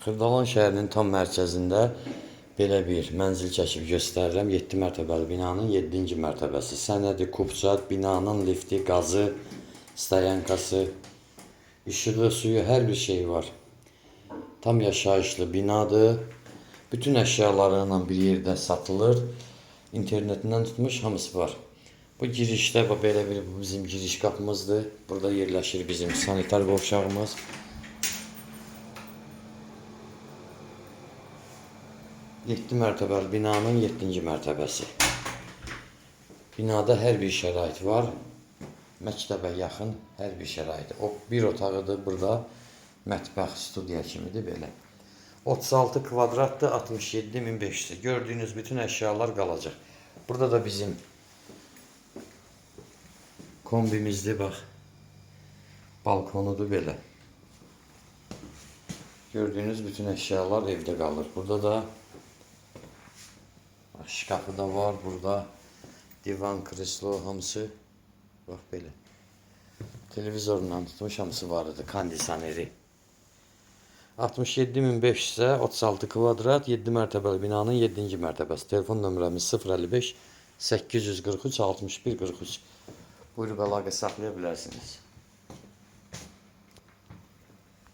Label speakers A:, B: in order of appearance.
A: Xırdalan şəhərinin tam mərkəzində belə bir mənzil çəkib göstərirəm. 7 mərtəbəli binanın 7-ci mərtəbəsi. Sənədi, kupçat, binanın lifti, qazı, stayankası, işığı, suyu, hər bir şey var. Tam yaşayışlı binadır. Bütün əşyaları ilə bir yerdə satılır. İnternetindən tutmuş hamısı var. Bu girişdə bu belə bir bu bizim giriş qapımızdır. Burada yerləşir bizim sanitar qovşağımız. 7 mərtəbəli binanın 7-ci mərtəbəsi. Binada hər bir şərait var. Məktəbə yaxın hər bir şərait. O bir otağıdır burada. Mətbəx, studiya kimidir belə. 36 kvadratdır, 67.500. Gördüyünüz bütün əşyalar qalacaq. Burada da bizim kombimizdir bax. Balkonudur belə. Gördüyünüz bütün əşyalar evdə qalır. Burada da bax, şkafı da var burada. Divan, kreslo hamısı bax belə. Televizorla tutmuş hamısı var idi, kondisioneri. 67.500-ə 36 kvadrat 7 mərtəbəli binanın 7-ci mərtəbəsi. Telefon nömrəmiz 055 843 61 43. Buyurub əlaqə saxlaya bilərsiniz.